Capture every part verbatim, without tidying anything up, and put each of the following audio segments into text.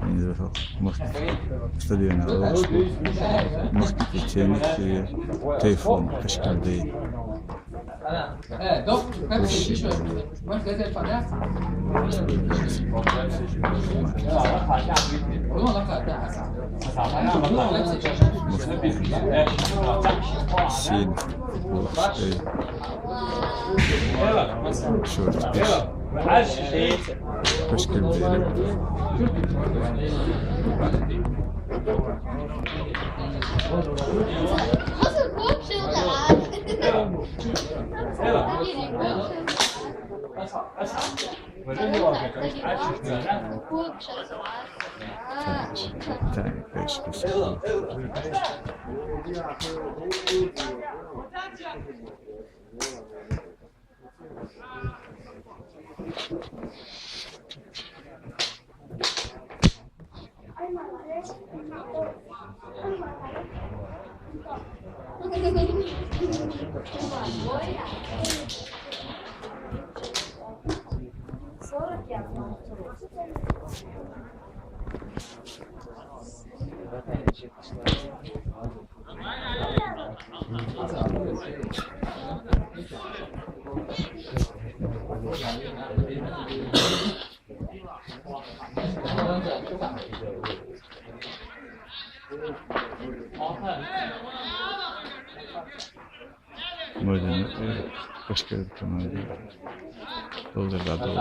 Ин махкара стадион, махкара теннис, тайфун, кашкалдей. Син. Шорт. Пешкем берем. Так, так, так, так. Моден, э, кашкалдей команда. Долду да, долду.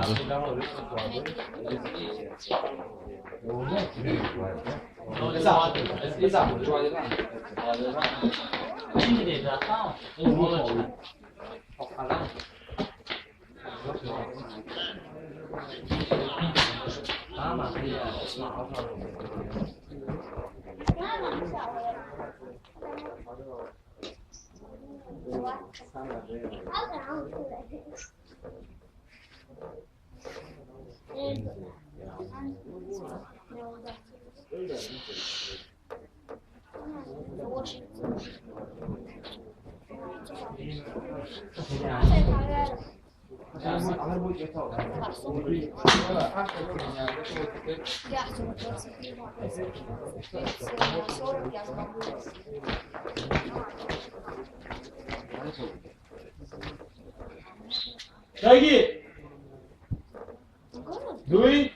Шаги! Дуй!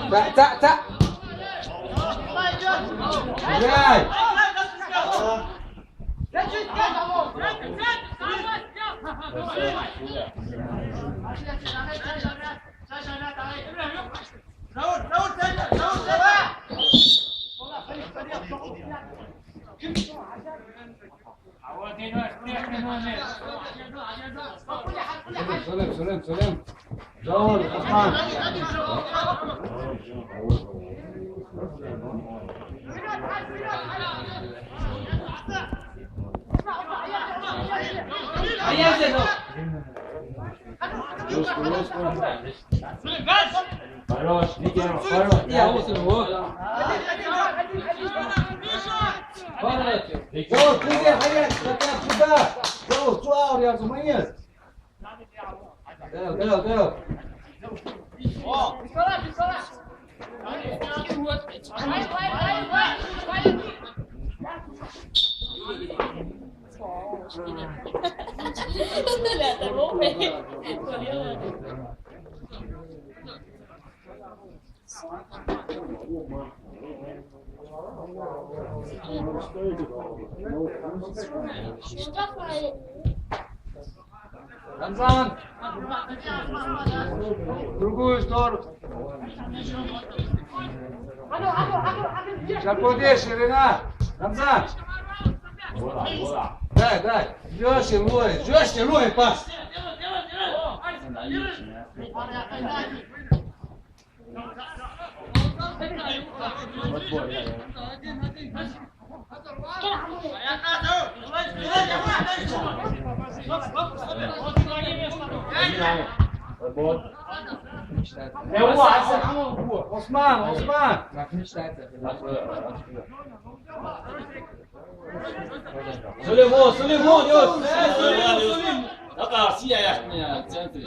Та, та, та! Играй! Салам, салам, салам. Жавон, Осман. Хорош, Никита, хорош. Я вот его. Хорош. Зоу, ты где, Хаян? Сюда. Зоу, Зоу, я за меня. Go, go, go. Рамзан! В другую сторону! Сейчас вот здесь, ширина! Рамзан! Дай, дай! Жёстче, Луи! Жёстче, Луи, пас! Осман, Осман! Как мечтается. Сулеймон, Сулеймон, Сулеймон, Сулеймон. Пока, сияй, я, центр.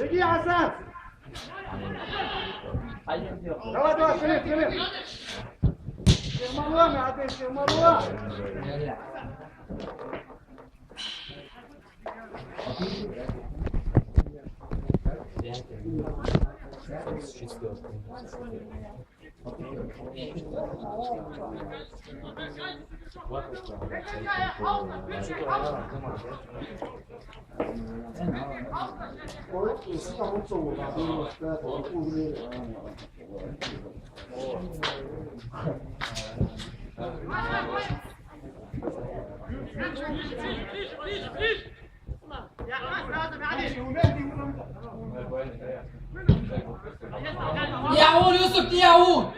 Иди, Асан! Давай, давай, скорее, скорее! Сигмалуа, молодец, Сигмалуа! Yaun, Yusuf, yaun.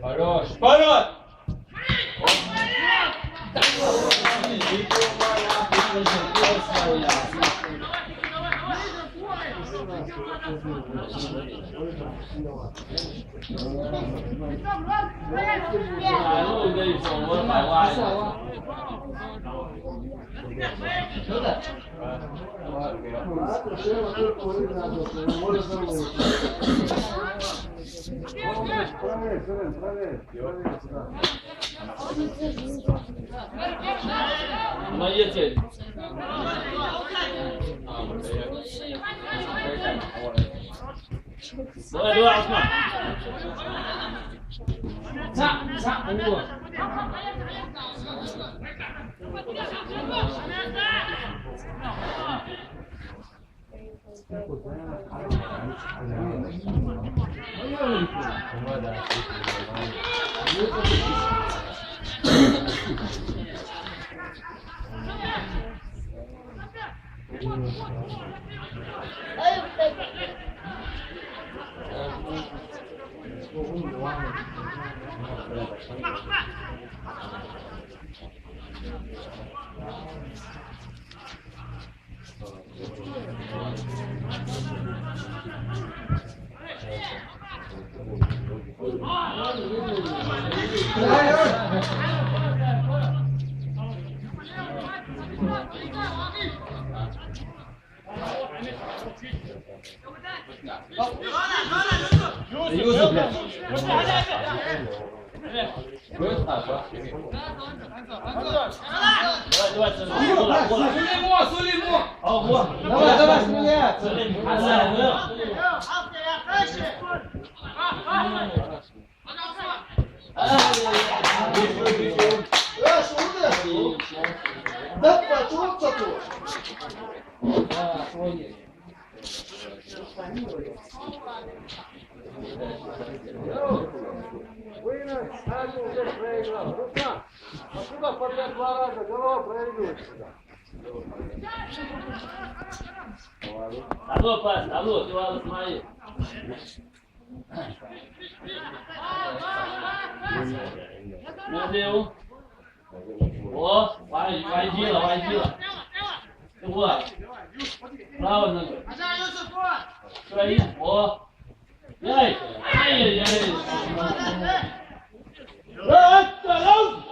Хорош, хорош! Молодец. Давай, давай, Осман. Вы нас сами уже проиграл. Руслан, откуда подряд два раза голова проигрываешь сюда? Алло, пас, алло, ты валыс май. Надеу. О, вай, вай, дела, вай, дела. Ты вот. Право ногой. Стоит. О. Яй. Ай-яй-яй. Раз, раз.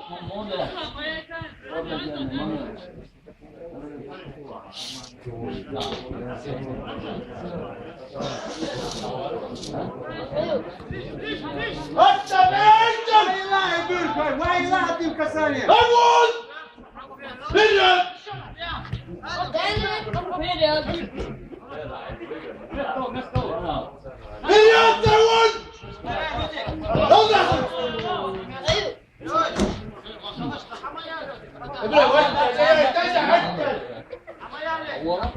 واحد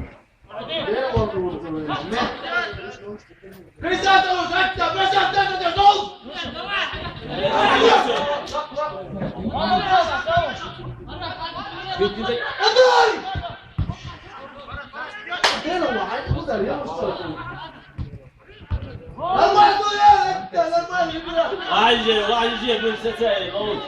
يجي، واحد يجي من ستاي، أوه.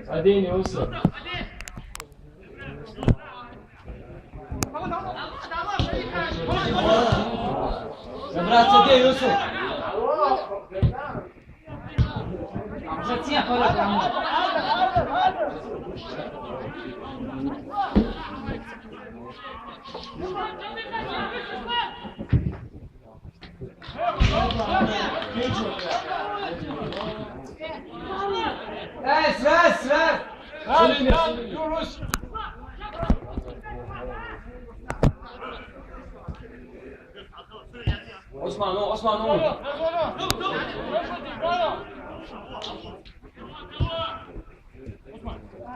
بعدين يوسف. يا برات، سدي يوسف. بس، بس، بس. خالد، خالد، يونس. عثمان، نو، عثمان، نو.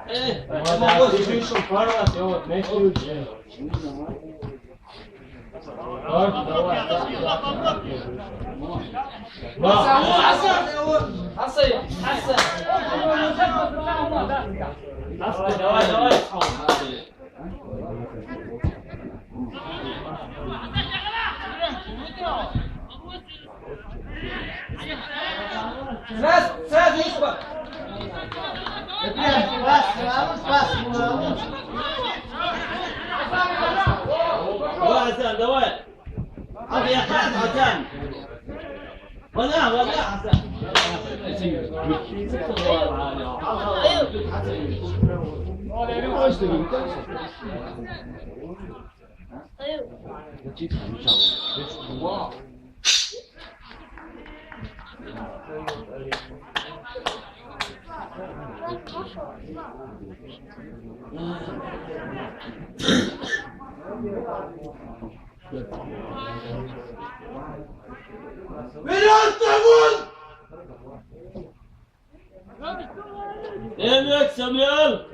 ايه، ما هو شو، شو فرق، يا ولد، ما يصير. روح حسام، دور. أخي، يا خالد حسام. ولا، ولا حسام. ايه يا سمير؟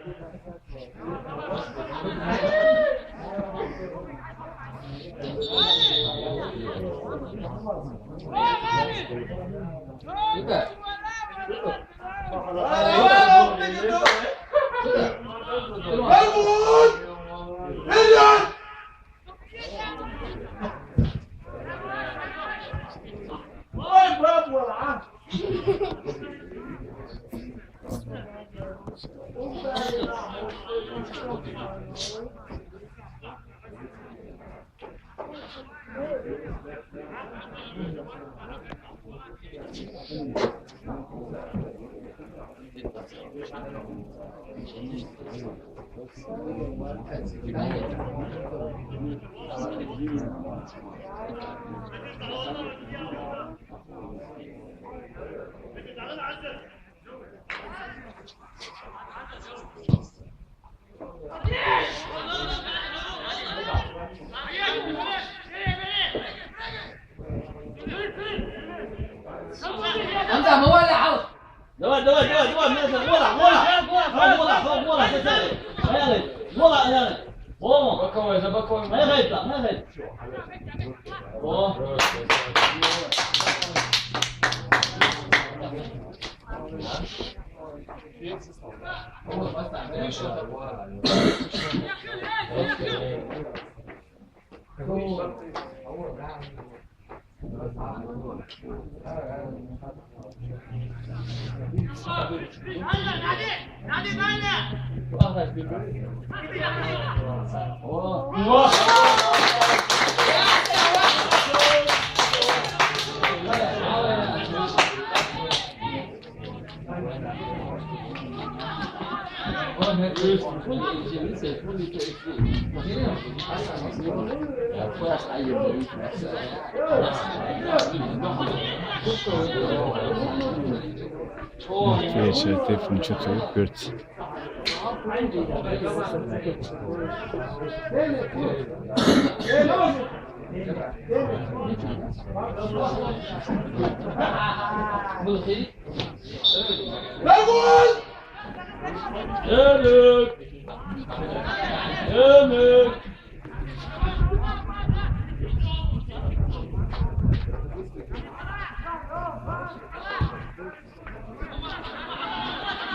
انت مولع عاوز. دوا، دوا، دوا، دوا، مولع، مولع. مولع، مولع، مولع، مولع، مولع، يا غيث. مولع، يا غيث. مولع. بكوي، إذا بكوي. ما يغيث، ما يغيث. Артур Шайтиев ничего творит, перец.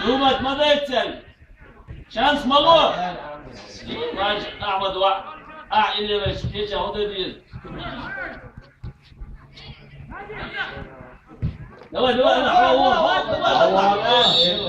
Нубат ма дайцал. Шанс мало. Вач Ахмад ва. А, или вач, кеча хода диз. Давай, давай, давай. Давай, давай, давай.